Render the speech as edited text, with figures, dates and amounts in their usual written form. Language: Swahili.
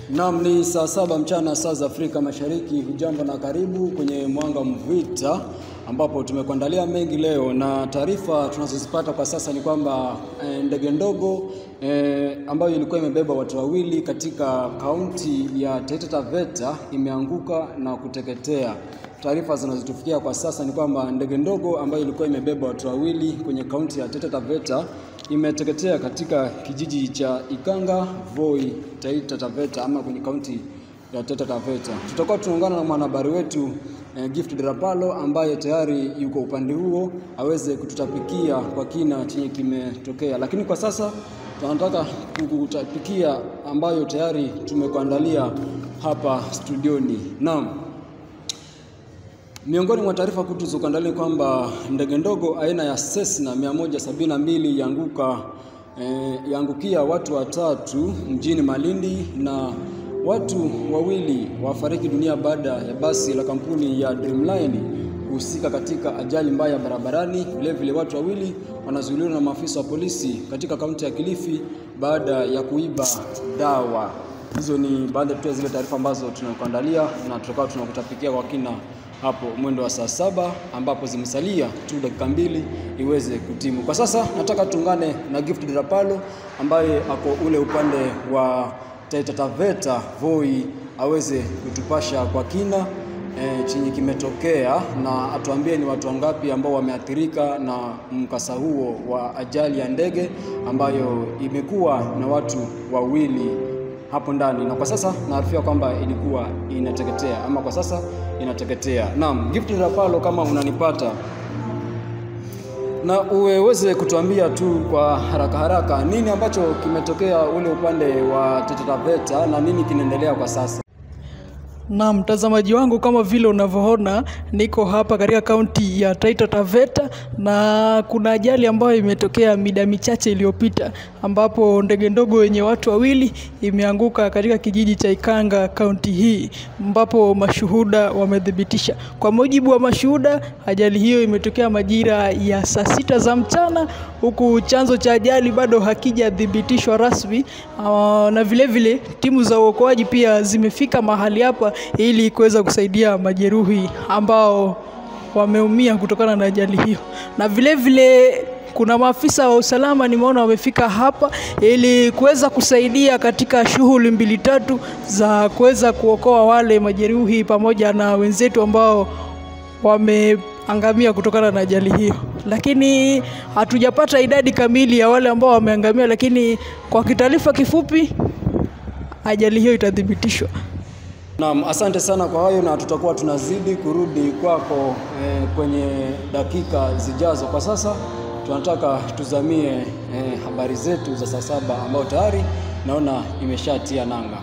Naam, ni saa 7 mchana saa za Afrika Mashariki. Hujambo na karibu kwenye Mwanga Mvita ambapo tumekuandalia mengi leo, na taarifa tunazozipata kwa sasa ni kwamba ndege ndogo ambayo ilikuwa imebeba watu wawili katika kaunti ya Taita Taveta imeanguka na kuteketea. Taarifa zinazotufikia kwa sasa ni kwamba ndege ndogo ambayo ilikuwa imebeba watu wawili kwenye kaunti ya Taita Taveta imeteketea katika kijiji cha Ikanga, Voi, Taita Taveta ama kwenye kaunti ya Taita Taveta. Tutakuwa tunaungana na mwanahabari wetu Gift Rapalo ambaye tayari yuko upande huo aweze kututapikia kwa kina chenye kimetokea. Lakini kwa sasa tunataka kukutapikia ambayo tayari tumekuandalia hapa studioni. Naam. Miongoni mwa taarifa kuu tulizokuandalia kwamba ndege ndogo aina ya Cessna 172 yaangukia watu watatu mjini Malindi na watu wawili wafariki dunia baada ya basi la kampuni ya Dreamline kuhusika katika ajali mbaya barabarani. Vile vile watu wawili wanazuiliwa na maafisa wa polisi katika kaunti ya Kilifi baada ya kuiba dawa. Hizo ni baadhi tu ya zile taarifa ambazo tunakuandalia na tutakuwa tunakutapikia kwa kina hapo mwendo wa saa 7 ambapo zimesalia tu dakika 2 iweze kutimu. Kwa sasa nataka tuungane na Gift Rapalo ambaye ako ule upande wa Taita Taveta Voi aweze kutupasha kwa kina chenye kimetokea na atuambie ni watu wangapi ambao wameathirika na mkasa huo wa ajali ya ndege ambayo imekuwa na watu wawili hapo ndani, na kwa sasa naarifia kwamba ilikuwa inateketea ama kwa sasa inateketea. Naam, Gift Rapalo, kama unanipata na uweze kutuambia tu kwa haraka haraka nini ambacho kimetokea ule upande wa Taita Taveta na nini kinaendelea kwa sasa. Na mtazamaji wangu, kama vile unavyoona, niko hapa katika kaunti ya Taita Taveta na kuna ajali ambayo imetokea mida michache iliyopita ambapo ndege ndogo yenye watu wawili imeanguka katika kijiji cha Ikanga, kaunti hii, ambapo mashuhuda wamethibitisha. Kwa mujibu wa mashuhuda, ajali hiyo imetokea majira ya saa 6 za mchana, huku chanzo cha ajali bado hakijathibitishwa rasmi, na vile vile timu za uokoaji pia zimefika mahali hapa ili kuweza kusaidia majeruhi ambao wameumia kutokana na ajali hiyo. Na vile vile kuna maafisa wa usalama nimeona wamefika hapa ili kuweza kusaidia katika shughuli 2-3 za kuweza kuokoa wale majeruhi pamoja na wenzetu ambao wameangamia kutokana na ajali hiyo. Lakini hatujapata idadi kamili ya wale ambao wameangamia, lakini kwa kitaarifa kifupi ajali hiyo itathibitishwa. Naam, asante sana kwa hayo, na tutakuwa tunazidi kurudi kwako kwenye dakika zijazo. Kwa sasa tunataka tuzamie habari zetu za saa 7 ambayo tayari naona imeshatia nanga.